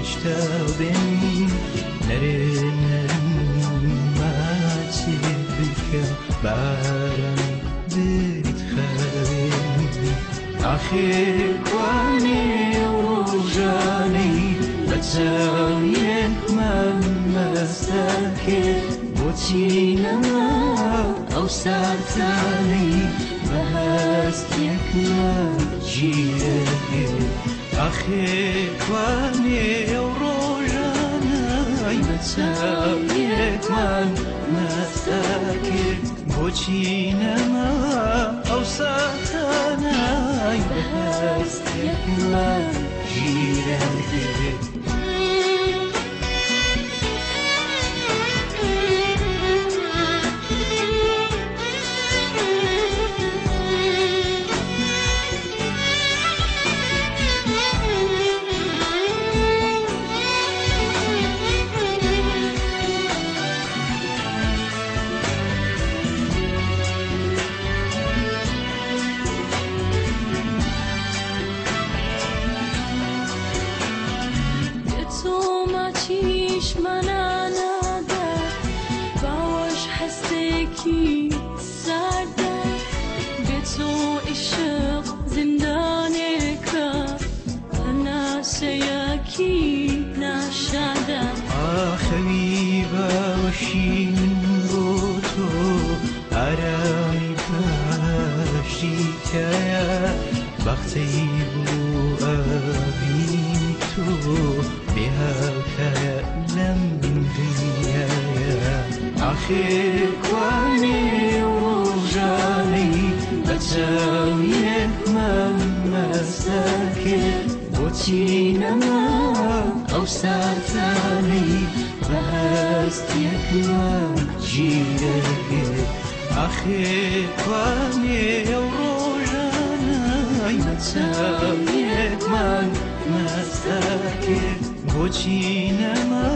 هێشتا بێن نەرێ نەرم ماچێ بکە باران بێت خەوێن ئاخر کوانێ ئەو ڕۆژانەی بە چاویەکمان مەستە کرد بۆچی نەما ئەو ساتانەی بە هەستێکمان ژیرە کرد ئاخر کوانێ ئەو ڕۆژانەی بە چاویەکمان مەستە کرد بۆچی نەما ئەو ساتانەی بە هەستێکمان ژیرە کرد ئاخەوی باوەشی من بۆ تۆ ئارامی باشی تایە بەختەی بوو ئەڤینی تۆ بێهاوتایە لەم دنیایە ئاخر کوانێ ئەو ڕۆژانەی بە چاویەکمان مەستە کرد بۆچی نەما ئەو ساتانەی بە هەستێکمان ژیرە کرد ئاخر کوانێ ئەو ڕۆژانەی بە چاویەکمان مەستە کرد بۆچی نەما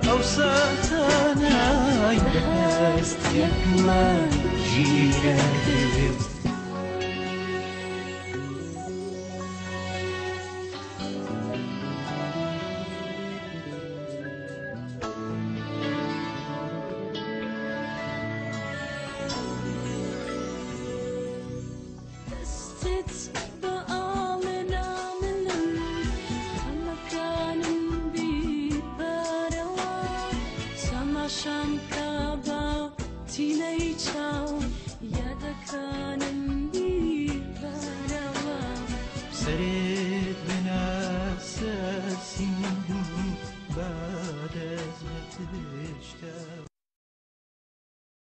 ئەو ساتانەی بە هەستێکمان ژیرە کرد سەرێ